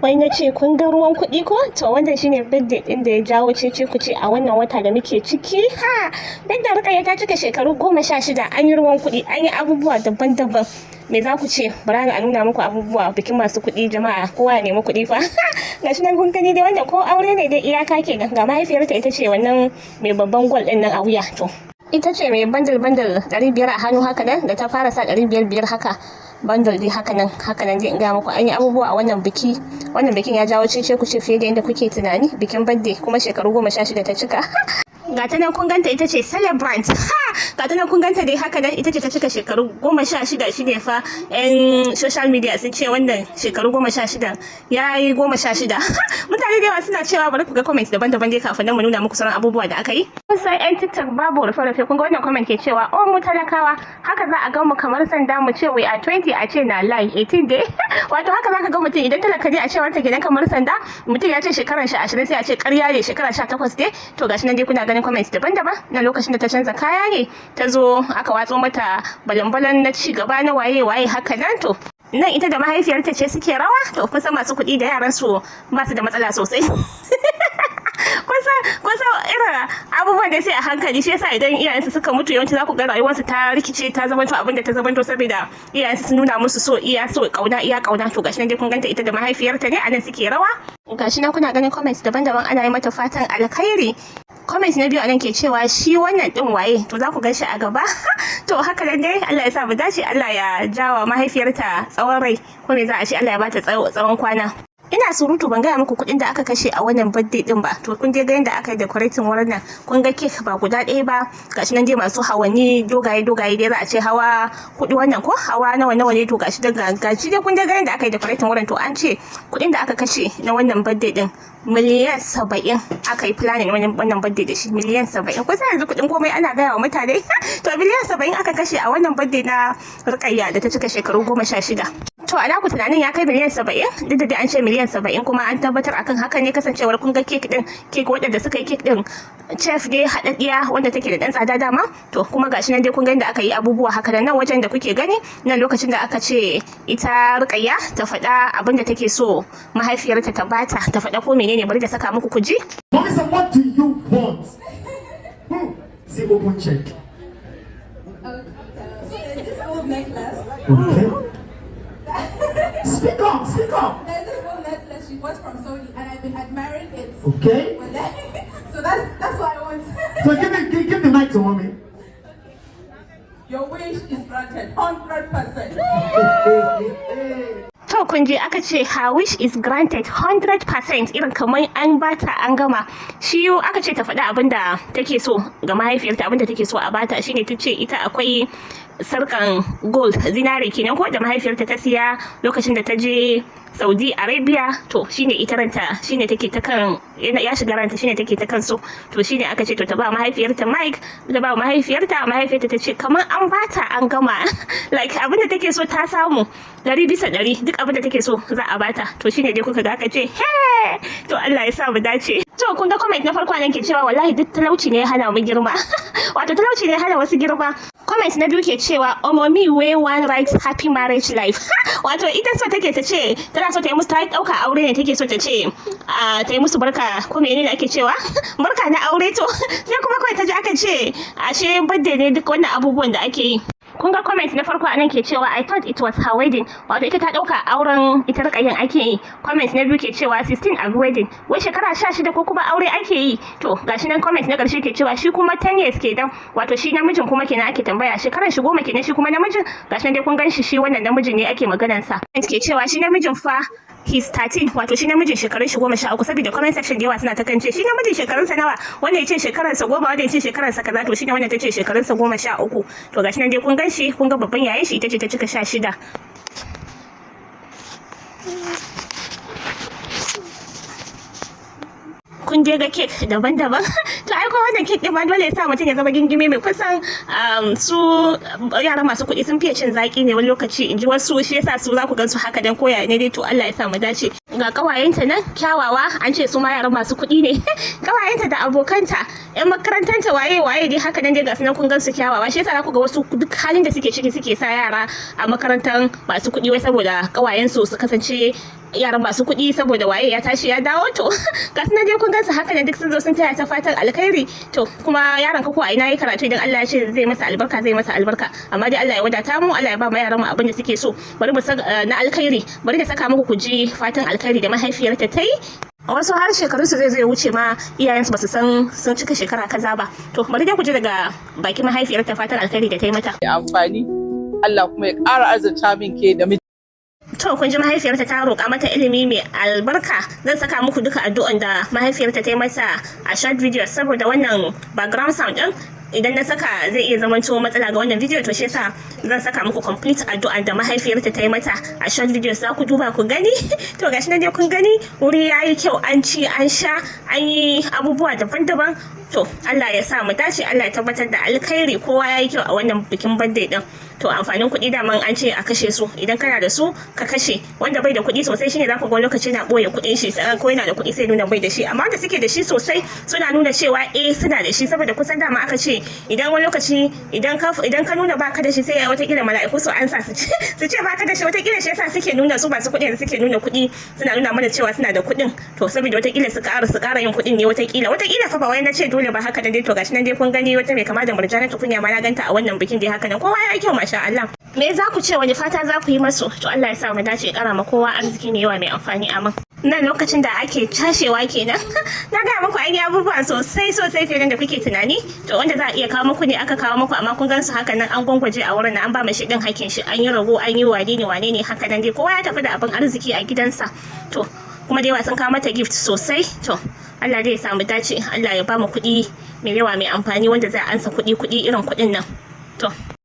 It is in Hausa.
Wai na ce kun ga ruwan kuɗi ko? To wannan shine birthday ɗin da ya jawo cece kuce a wannan wata da muke ciki. Ha! Birthday Rukayya ta cika shekaru 16, an yi ruwan kuɗi, an yi abubuwa daban-daban. Me za ku ce? Bari a nuna muku abubuwa bikin masu kuɗi, jama'a kowa ya nemi kuɗi fa. Gashi nan kun gani dai, wanda ko aure ne dai iyaka kenan. Ga mahaifiyarta, ita ce wannan mai babban gwal ɗin nan a wuya. To ita ce mai bundle bundle 500 a hannu haka nan, da ta fara sa 500 500 haka, bundle dai haka nan haka nan dai. In ga muku, an yi abubuwa a wannan biki. Wannan bikin ya jawo cece kuce fiye da yadda kuke tunani. Bikin birthday kuma shekaru 16 ta cika. Ga ta nan kun ganta, ita ce celebrant. Ha, ga ta nan kun ganta dai haka nan, ita ce ta cika shekaru 16. Shine fa yan social media sun ce wannan shekaru 16 ya yi 16. Mutane da yawa suna cewa, bari ku ga comment daban-daban dai kafin nan mu nuna muku sauran abubuwa da aka yi. Kun san yan TikTok babu rufe-rufe. Kun ga wannan comment ke cewa, "Oh, mu talakawa haka za a ga mu kamar sanda, mu ce we are 20, a ce na lie, 18 dai." Wato haka za ka ga mutum idan talaka ne, a cewar ta kenan, kamar sanda, mutum ya ce shekaran shi 20, sai a ce ƙarya ne, shekara 18 dai. To gashi nan dai kuna ganin comments daban-daban. Na lokacin da ta canza kaya ne, ta zo aka watso mata balan-balan na ci gaba na waye-waye haka nan. To nan ita da mahaifiyarta ce suke rawa. To kusan masu kuɗi da yaran su ba su da matsala sosai. Kusan irin abubuwan da sai a hankali, shi yasa idan iyayensu suka mutu, yawanci za ku ga rayuwarsu ta rikice, ta zamanto abin da ta zamanto, saboda iyayensu sun nuna musu so iya so, kauna iya kauna. To gashi nan dai kun ganta, ita da mahaifiyarta ne anan suke rawa. Gashi nan kuna ganin comments daban-daban, ana yi mata fatan alkhairi. Comment na biyu anan ke cewa, "Shi wannan din waye?" To za ku gan shi a gaba. To haka nan dai, Allah ya sa mu dace, Allah ya jawa mahaifiyarta tsawon rai, ko me za a ce, Allah ya bata tsawon kwana. Ina surutu ban gaya muku kuɗin da aka kashe a wannan birthday din ba. To kun je ga yadda aka yi decorating wurin nan. Kun ga cake ba guda ɗaya ba, gashi nan dai masu hawanni dogaye dogaye dai, za a ce hawa hudu wannan ko hawa nawa nawa ne. To gashi da gashi dai, kun je ga yadda aka yi decorating wurin. To an ce kuɗin da aka kashe na wannan birthday din miliyan 70 aka yi planning wannan birthday da shi, miliyan 70. Kusa yanzu kuɗin komai ana gaya wa mutane. To miliyan 70 aka kashe a wannan birthday na Rukayya da ta cika shekaru 16. To a naku tunanin ya kai miliyan 70? Duk da dai an ce miliyan 70, kuma an tabbatar akan haka ne, kasancewar kun ga cake din, cake waɗanda suka yi cake din, chef dai haɗaɗɗiya wanda take da ɗan tsada dama. To kuma gashi nan dai kun ga yadda aka yi abubuwa haka da nan wajen da kuke gani nan, lokacin da aka ce ita Rukayya ta faɗa abin da take so mahaifiyarta ta bata, ta faɗa ko menene, bari da saka muku ku ji. Mommy said, "What do you want?" Hmm. See open check. Okay. So there's this gold necklace. Okay. Speak up, speak up. There's this gold necklace she bought from Saudi, and I've been admiring it. So that's what I want. So give the mic to mommy. Your wish is granted, 100%. To kun ji, aka ce her wish is granted 100%, irin kamar an bata an gama. Shi aka ce ta faɗi abin da take so ga mahaifiyarta, abin da take so a bata, shine ta ce ita akwai sarkan gold, zinare kenan ko, da mahaifiyarta ta siya lokacin da ta je Saudi Arabia. To shine ita ranta, shine take ta kan ya shiga ranta, shine take ta kan so. To shine aka ce to ta ba mahaifiyarta mic, ta ba mahaifiyarta, mahaifiyarta ta ce kamar an bata an gama, like abin da take so ta samu 100%, duk abin da take so za a bata. To shine dai kuka ga aka ce he. To Allah ya sa mu dace. To kun ga comment na farko nan ke cewa, "Wallahi duk talauci ne ya hana mu girma." Wato talauci ne ya hana wasu girma. Comment na biyu ke cewa, "Omo, me wey wan write happy marriage life." Wato ita so take ta ce, tana so ta yi musu, ta dauka aure ne, take so ta ce ta yi musu barka, ko menene ake cewa, barka na aure. To sai kuma kawai ta ji aka ce ashe birthday ne duk wannan abubuwan da ake yi. Kun ga comment na farko anan ke cewa, "I thought it was her wedding." Wato ita ta dauka auren ita Rukayyan ake yi. Comment na biyu ke cewa, "16 a wedding? Wai shekara 16 ko kuma aure ake yi?" To gashi nan comment na karshe ke cewa, shi kuma 10 years kenan. Wato shi namijin kuma kenan ake tambaya, shekaran shi 10 kenan shi kuma namijin. Gashi nan dai kun gan shi, shi wannan namijin ne ake maganan sa. Ke cewa shi namijin fa he's 13, wato shi namijin shekarun shi 13, saboda comment section da yawa suna ta kance shi namijin shekarunsa nawa, wannan ya ce shekarunsa 10, wannan ya ce shekarunsa kaza. To shine wannan ta ce shekarunsa 13. To gashi nan dai kun gan shi, kun ga babban yayin shi, ita ce ta cika 16. Kun je ga cake daban-daban. To ai ko wannan cake din ma dole ya sa mutum ya zama gingime mai. Kusan su yara masu kuɗi sun fiye cin zaki ne wani lokaci, in ji wasu, shi yasa su za ku gan su haka dan koya ne dai. To Allah ya sa mu dace. Ga kawayenta nan kyawawa, an ce su ma yaran masu kuɗi ne, kawayenta da abokanta, yan makarantanta, waye waye dai haka nan dai, ga su nan kun gan su kyawawa. Shi yasa za ku ga wasu duk halin da suke ciki suke sa yara a makarantar masu kuɗi, wai saboda kawayensu su kasance Yaran masu kuɗi saboda waye ya tashi ya dawo. To, ga su nan dai, kun gansu haka ne, duk sun zo sun taya ta fatan alkhairi. To, kuma yaron ka ko a ina yi karatu, idan Allah ya ce zai masa albarka, zai masa albarka. Amma dai Allah ya wadata mu, Allah ya ba mu yaran mu abin da suke so. Bari mu na alkhairi, bari da saka muku ku ji fatan alkhairi da mahaifiyarta ta yi. Wasu har shekarun su zai zai wuce ma, iyayensu ba su san sun cika shekara kaza ba. To, bari dai ku ji daga bakin mahaifiyarta fatan alkhairi da ta yi mata. Amfani, Allah kuma ya ƙara azurta min ke da miji. To, kun ji mahaifiyarta ta roƙa mata ilimi mai albarka. Zan saka muku duka addu'an da mahaifiyarta ta yi mata a short video, saboda wannan background sound din idan na saka zai iya zamanto matsala ga wannan video. To, shi yasa zan saka muku complete addu'an da mahaifiyarta ta yi mata a short video, za ku duba ku gani. To, gashi nan dai kun gani, wuri yayi kyau, an ci, an sha, an yi abubuwa daban-daban. To, Allah ya sa mu dace, Allah ya tabbatar da alkhairi. Kowa yayi kyau a wannan bikin birthday din. To, amfanin kuɗi daman an ce a kashe su. Idan kana da su, ka kashe. Wanda bai da kuɗi sosai shine za ku ga lokaci na ɓoye kuɗin shi, ko yana da kuɗi sai nuna bai da shi. Amma wanda suke da shi sosai suna nuna cewa eh, suna da shi, saboda kusan dama aka ce idan wani lokaci idan ka nuna baka da shi, sai watakila mala'iku su ansa su ce baka da shi. Watakila shi yasa suke nuna su masu kuɗi da suke nuna kuɗi, suna nuna mana cewa suna da kuɗin. To, saboda watakila su ƙara yin kuɗin ne, watakila fa, ba wai na ce dole ba, haka da dai. To, gashi nan dai kun gani, wata mai kama da Murjana Tukunya ma na ganta a wannan bikin dai. Haka nan kowa ya yi kyau, masha Allah. Me za ku ce? Wani fata za ku yi masu? To, Allah ya sa mu dace, kara ma kowa arziki mai yawa mai amfani, amin. Nan lokacin da ake cashewa kenan. Na gaya muku an yi abubuwa sosai sosai fiye da kuke tunani. To, wanda za a iya kawo muku ne aka kawo muku, amma kun gansu haka nan an gwangwaje a wurin, an ba shi din hakkin shi, an yi rabo, an yi wane ne wane ne. Haka nan dai kowa ya tafi da abin arziki a gidansa. To, kuma dai sun kawo mata gift sosai. To, Allah dai ya samu dace, Allah ya ba mu kuɗi mai yawa mai amfani, wanda za a ansa kuɗi kuɗi irin kuɗin nan. To.